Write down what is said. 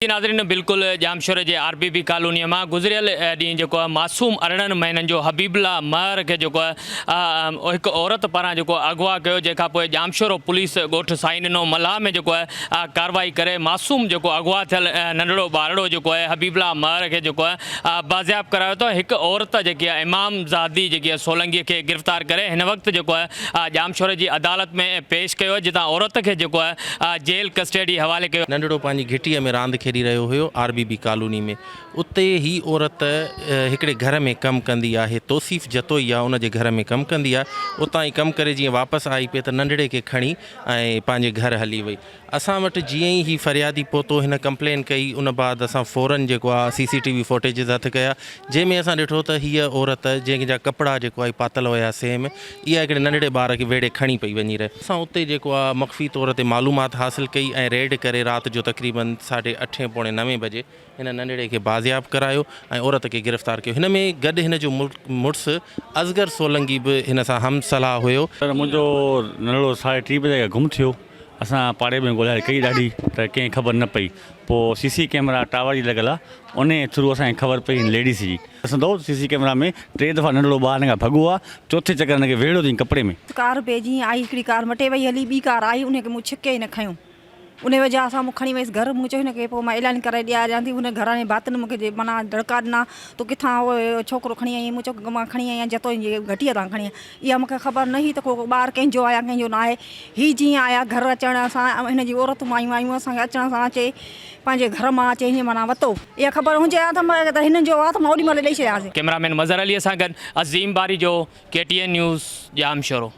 جي ناظرين بلڪل ڄامشوري جي آر بي بي ڪالوني مان گذريل ڏينهن جيڪو آهي معصوم 18 مهينن جو حبيب الله مهر کي جيڪو آهي هڪ عورت پاران جيڪو اغوا ڪيو جنهن کان پوء ڄامشورو پوليس ڳوٺ سائين ڏنو ملاح ۾ جيڪو آهي ڪارروائي ڪري معصوم جيڪو اغوا ٿيل ننڍڙو ٻارڙو جيڪو آهي حبيب الله مهر کي جيڪو آهي بازياب ڪرايو ته هڪ عورت جيڪي آهي امام زادي جيڪي آهي سولنگي کي گرفتار ڪري هن وقت جيڪو آهي ڄامشوري جي عدالت ۾ پيش ڪيو جتان عورت کي جيڪو آهي جيل ڪسٽيڊي حوالي ڪيو. ننڍڙو پنهنجي گهٽيء ۾ راند کيڏي رهيو هيو آر بي بي ڪالوني ۾ اتي هي عورت هڪڙي گهر ۾ ڪم ڪندي آهي توصيف جتوئي آ ان جي گهر ۾ ڪم ڪندي آهي اتان ئي ڪم ڪري جيئن واپس آئي پئي ته ننڍڙي کي کڻي ۽ پنهنجي گهر هلي وئي اسان وٽ جيئن ئي هي فريادي پهتو هن ڪمپلين ڪئي ان بعد اسان فورن جيڪو آ سي سي ٽي وي فوٽيجز هٿ ڪيا جنهن ۾ اسان ڏٺو ته هيء عورت جنهن جا ڪپڙا جيڪو آهي پاتل هيا سيم اها هڪڙي ننڍڙي ٻار کي ويڙهي کڻي پئي وڃي رهي. اسان اتي جيڪو آ مخفي طور تي معلومات حاصل ڪئي ۽ ريڊ ڪري رات جو تقريبن ساڍي اٺين پوڻي نوين بجي هن ننڍڙي کي بازياب ڪرايو ۽ عورت کي گرفتار ڪيو. هن ۾ گڏ هن جو مڙس اصغر سولنگي به هن سان هم صلاح هيو. سر منهنجو ننڍڙو ساڍي ٽي بجي کان گم ٿيو اسان پاڙي ۾ ڳولها ڪئي ڏاڍي ته ڪنهن خبر نه پئي پوء سي سي ڪيمرا ٽاور جي لڳل آ انهي ٿرو اسان کي خبر پئي هن ليڊيز جي. ڏسندو سي سي ڪيمرا ۾ ٽي دفعا ننڍڙو ٻار هن کان ڀڳو آ چوٿين چڪر هن کي ويڙهيو اٿئين ڪپڙي ۾. ڪار پئي جيئن آئي هڪڙي ڪار مٽي وئي هلي ٻي ڪار آئي انهي کي مون ڇڪي هن کنيو انهي وجهه سان مون کڻي ويس گهر مون چيو هن کي پوء مان اعلان ڪرائي ڏياريان ٿي هن گهراڻي ڀاتين مون کي معنيٰ دڙڪا ڏنا تون ڪٿان اهو ڇوڪرو کڻي آئين مون چيو مان کڻي آئي آهيان جتوئي جي گهٽيء تان کڻي آئي اها مون کي خبر نه هئي ته ڪو ٻار ڪنهن جو آهي يا ڪنهن جو نه آهي هي جيئن آيا گهر اچڻ سان هن جي عورتون مايون آيون اسان کي اچڻ سان چي پنهنجي گهر مان اچي هيئن معنيٰ وتو. اها خبر هجي ها ته هنن جو آ ته مان اوڏي مهل ڏئي ڇڏيانس. ڪئميرا مين مظهر علي سان گڏ Azeem Barejo, K T N news, Jamshoro.